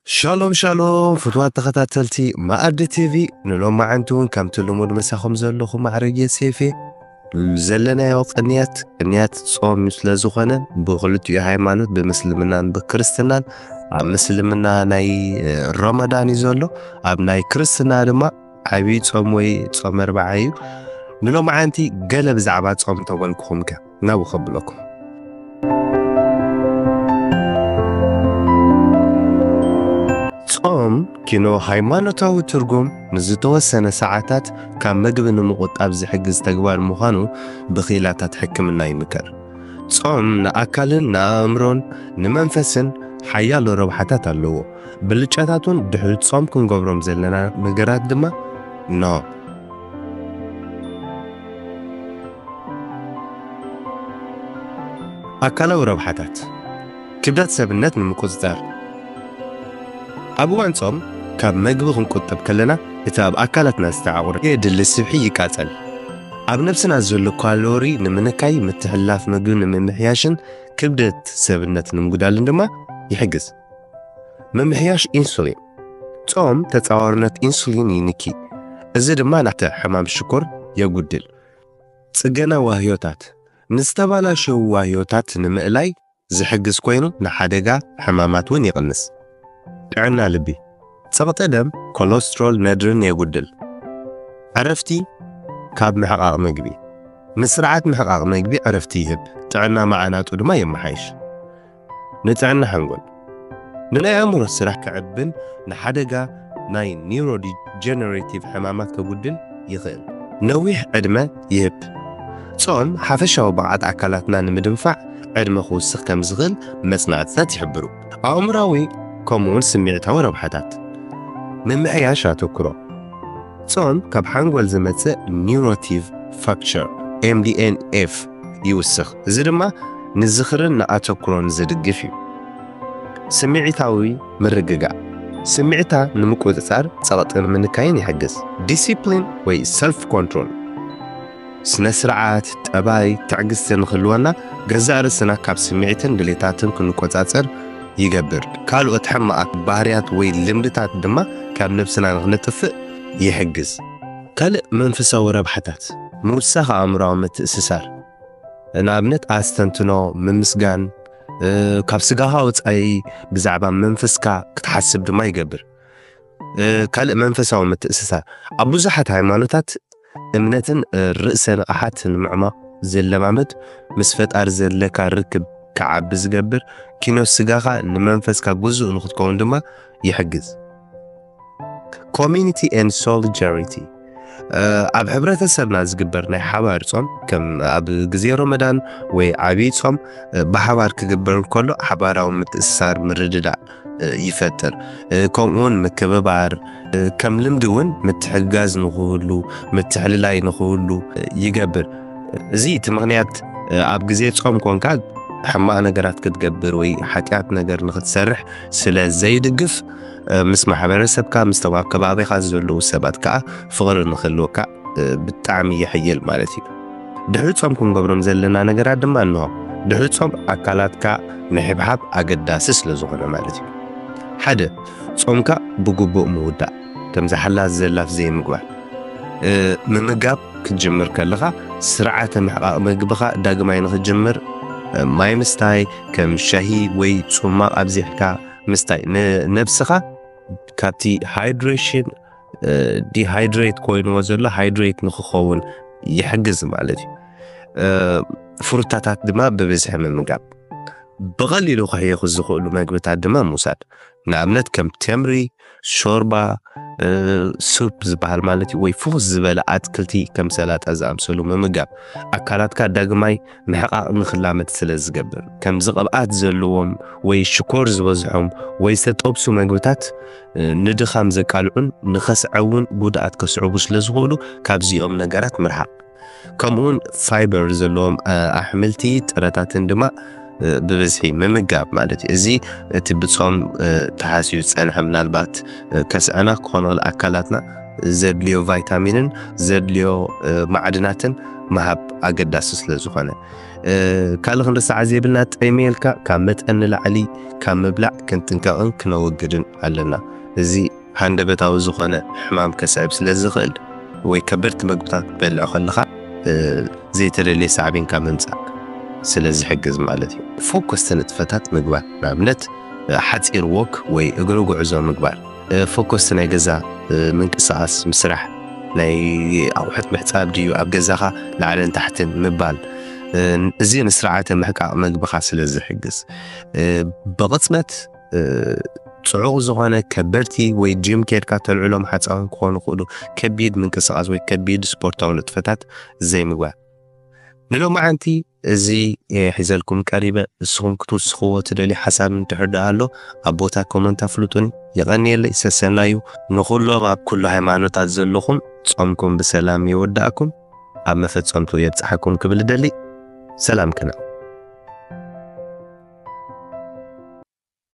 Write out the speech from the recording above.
ሻሎም ሻሎም ፍትዋት ተኸታተልቲ መኣዲ ቲቪ፣ ንሎማዓንቲ እውን ከምቲ ልሙድ መሳኹም ዘለኹ ማዕረግ የሴፌ። ዘለናዮ ቅንያት ቅንያት ጾም እዩ ስለ ዝኾነ፣ ብክልቲኡ ሃይማኖት፣ ብምስልምናን ብክርስትናን፣ ኣብ ምስልምና ናይ ረመዳን እዩ ዘሎ፣ ኣብ ናይ ክርስትና ድማ ዓብዪ ጾም ወይ ጾም ኣርብዓ እዩ። ንሎማዓንቲ ገለ ብዛዕባ ጾም ተበልኩኹም ከ ናብኡ ከብለኩም። ጾም ኪኖ ሃይማኖታዊ ትርጉም ንዝተወሰነ ሰዓታት ካብ መግቢ ንምቑጣብ ዝሕግዝ ተግባር ምዃኑ ብኽኢላታት ሕክምና ይምከር። ጾም ንኣካልን ንኣእምሮን ንመንፈስን ሓያሎ ረብሓታት ኣለዎ። ብልጫታቱን ድሕሪ ጾም ክንገብሮም ዘለና ነገራት ድማ ኖ። ኣካላዊ ረብሓታት። ክብደት ሰብነት ንምቁጽጻር። ኣብ እዋን ጾም ካብ መግቢ ክንቁጠብ ከለና፣ እቲ ኣብ ኣካላትና ዝተዓቑረ የድሊ ስብሒ ይቃጸል። ኣብ ነብስና ዘሎ ካሎሪ ንምንካይ፣ ምትሕልላፍ መግቢ ንምምሕያሽን ክብደት ሰብነት ንምጉዳልን ድማ ይሕግዝ። ምምሕያሽ ኢንሱሊን። ጾም ተጻዋርነት ኢንሱሊን ይንኪ። እዚ ድማ ናተ ሕማም ሽኮር የጉድል። ጽገና ዋህዮታት። ንዝተባላሸዉ ዋህዮታት ንምእላይ ዝሕግዝ ኮይኑ፣ ንሓደጋ ሕማማት እውን ይቕንስ። ጥዕና ልቢ። ጸቕጢ ደም፣ ኮሎስትሮል ነድርን የጉድል። ዕረፍቲ ካብ ምሕቃቕ መግቢ። ንስርዓት ምሕቃቕ መግቢ ዕረፍቲ ይህብ። ጥዕና መዓናጡ ድማ የመሓይሽ። ንጥዕና ሓንጎል። ንናይ ኣእምሮ ስራሕ ክዕብን ንሓደጋ ናይ ኒውሮዲጀነሬቲቭ ሕማማት ከጉድል ይኽእል። ነዊሕ ዕድመ ይህብ። ጾም ሓፈሻዊ ብቕዓት ኣካላትና ንምድንፋዕ ዕድመ ክውስኽ ከም ዝኽእል መጽናዕትታት ይሕብሩ። ኣእምሮኣዊ ከምኡውን ስምዒታዊ ረብሓታት። ምምሕያሽ ኣተኩሮ። ጾም ካብ ሓንጎል ዝመጽእ ኒውሮቲቭ ፋክቸር፣ ኤምዲኤንኤፍ፣ ይውስኽ። እዚ ድማ ንዝኽርን ንኣተኩሮን ዝድግፍ እዩ። ስምዒታዊ ምርግጋእ። ስምዒታ ንምቁጽጻር ጸቕጢ ንምንካይን ይሕግዝ። ዲሲፕሊን ወይ ሰልፍ ኮንትሮል። ስነ ስርዓት፣ ጠባይ፣ ትዕግስቲ ንኽህልወና፣ ገዛእ ርእስና ካብ ስምዒትን ድሌታትን ክንቆጻጸር ይገብር። ካልኦት ሕማቓት ባህርያት ወይ ልምድታት ድማ ካብ ነብስና ንኽነጥፍእ ይሕግዝ። ካልእ መንፈሳዊ ረብሓታት፣ ምውሳኽ ኣእምሮኣዊ ምትእስሳር። ንኣብነት፣ ኣስተንትኖ፣ ምምስጋን፣ እ፣ ካብ ስጋኻ ወጻኢ ብዛዕባ መንፈስካ ክትሓስብ ድማ ይገብር። እ፣ ካልእ መንፈሳዊ ምትእስሳር። ኣብ ብዙሓት ሃይማኖታት እምነትን፣ እ፣ ርእሰ ንቕሓት ንምዕማቕ ዝለማመድ፣ ምስ ፈጣሪ ዘለካ ርክብ ክዓቢ ዝገብር፣ ኪኖ ስጋኻ ንመንፈስካ ግዙእ ንኽትከውን ድማ ይሕግዝ። ኮሚኒቲ ኤንድ ሶሊዳሪቲ። እ፣ ኣብ ሕብረተሰብና ዝግበር ናይ ሓባር ጾም፣ ከም ኣብ ግዜ ረመዳን ወይ ዓብዪ ጾም፣ እ፣ ብሓባር ክግበር እንከሎ፣ ሓባራዊ ምትእስሳር፣ ምርድዳእ፣ እ፣ ይፈጥር። እ፣ ከምኡውን ምክብባር፣ እ፣ ከም ልምዲ እውን ምትሕግጋዝ ንኽህሉ፣ ምትሕልላይ ንኽህሉ፣ እ፣ ይገብር። እዚ እቲ ምኽንያት፣ እ፣ ኣብ ግዜ ጾም ኮንካ ሕማቕ ነገራት ክትገብር ወይ ሓጢኣት ነገር ንኽትሰርሕ ስለ ዘይድግፍ፣ እ፣ ምስ ማሕበረሰብካ፣ ምስ ተባ-፣ ከባቢኻ ዘለዉ ሰባት ከኣ ፍቕሪ ንኽህልወካ፣ እ፣ ብጣዕሚ የሕይል ማለት እዩ። ድሕሪ ጾም ክንገብሮም ዘለና ነገራት ድማ እንሆ። ድሕሪ ጾም ኣካላትካ ምሕብሓብ ኣገዳሲ ስለ ዝኾነ ማለት እዩ። ሓደ፣ ጾምካ ብግቡእ ምውዳእ፣ ከምዚ ሓላስ ዘላፍ ዘይምግባር። እ፣ ምምጋብ ክትጅምር ከለኻ፣ ስርዓተ ምሕቃቕ መግብኻ ዳግማይ ንኽትጅምር፣ እ፣ ማይ ምስታይ፣ ከም ሻሂ ወይ ጽሟቕ ኣብዚሕካ ምስታይ፣ ንነብስኻ ካብቲ ሃይድሬሽን፣ እ፣ ዲሃይድሬት ኮይንዎ ዘሎ ሃይድሬት ንኽኸውን ይሕግዝ ማለት እዩ። እ፣ ፍሩታታት ድማ ብብዝሒ ምምጋብ። ብቐሊሉ ክሕየኹ ዝኽእሉ መግብታት ድማ ምውሳድ። ንኣብነት ከም ተምሪ፣ ሾርባ፣ እ፣ ሱፕ ዝበሃል ማለት እዩ፣ ወይ ፍኹስ ዝበለ ኣትክልቲ ከም ሰላጣ ዝኣምሰሉ ምምጋብ፣ ኣካላትካ ዳግማይ ምሕቃቕ ንኽላመድ ስለ ዝገብር፣ ከምዚ ቅብኣት ዘለዎም ወይ ሽኮር ዝበዝሖም ወይ ዝተጠብሱ መግብታት፣ እ፣ ንድኻም ዘቃልዑን ንኸስዐውን ጉድኣት ከስዕቡ ስለ ዝኽእሉ፣ ካብዚኦም ነገራት ምርሓቕ። ከምኡውን ፋይበር ዘለዎም፣ እ፣ ኣሕምልቲ፣ ጥረታትን ድማ፣ እ፣ ብብዝሒ ምምጋብ ማለት እዩ። እዚ እቲ ብጾም፣ እ፣ ተሃስዩ ዝጸንሐ ምናልባት፣ እ፣ ከስዐና ክኾኖ ንኣካላትና ዘድልዮ ቫይታሚንን ዘድልዮ፣ እ፣ ማዕድናትን ምሃብ ኣገዳሲ ስለ ዝኾነ። ካልእ ክንርስዓ ዘይብልና፣ ጠሚየልካ ካብ መጠን ንላዕሊ ካብ ምብላዕ ክንጥንቀቕን ክነወግድን ኣለና። እዚ ሃንደበታዊ ዝኾነ ሕማም ከስዕብ ስለ ዝኽእል፣ ወይ ከበድቲ መግብታት ክትበልዕ ከለኻ ዘይተደልየ ሳዕቤን ካብ ምምፃእ ስለ ዝሕግዝ ማለት እዩ። ፎኮስቲ ንጥፈታት ምግባር፣ ንኣብነት ሓፂር ወክ ወይ እግሪ ጉዕዞ ምግባር፣ ፎኮስቲ ናይ ገዛ ምንቅስቃስ ምስራሕ፣ ናይ ኣቑሑት ምሕፃብ ድዩ ኣብ ገዛኻ ላዕልን ታሕትን ምባል፣ እዚ ንስርዓተ ምሕቃቕ መግብኻ ስለ ዝሕግዝ፣ ብቕፅነት ፅዑቕ ዝኾነ ከበድቲ ወይ ጂም ኬድካ ተልዕሎም ሓፃውን ክኾኑ ይኽእሉ፣ ከቢድ ምንቅስቃስ ወይ ከቢድ ስፖርታዊ ንጥፈታት ዘይምግባር። ንሎማዓንቲ እዚ ሒዘልኩም ቀሪበ። ንስኹም ክትውስኽዎ ትደልዩ ሓሳብ እንድሕር ደኣ ኣሎ፣ ኣብ ቦታ ኮመንት ኣፍልጡኒ። የቐንየለይ፣ ሰሰናዩ። ንኹሎም ኣብ ኩሉ ሃይማኖታት ዘለኹም ጾምኩም ብሰላም ይወዳእኩም፣ ኣብ መፈጸምቱ የብጽሓኩም ክብል እደሊ። ሰላም ከነ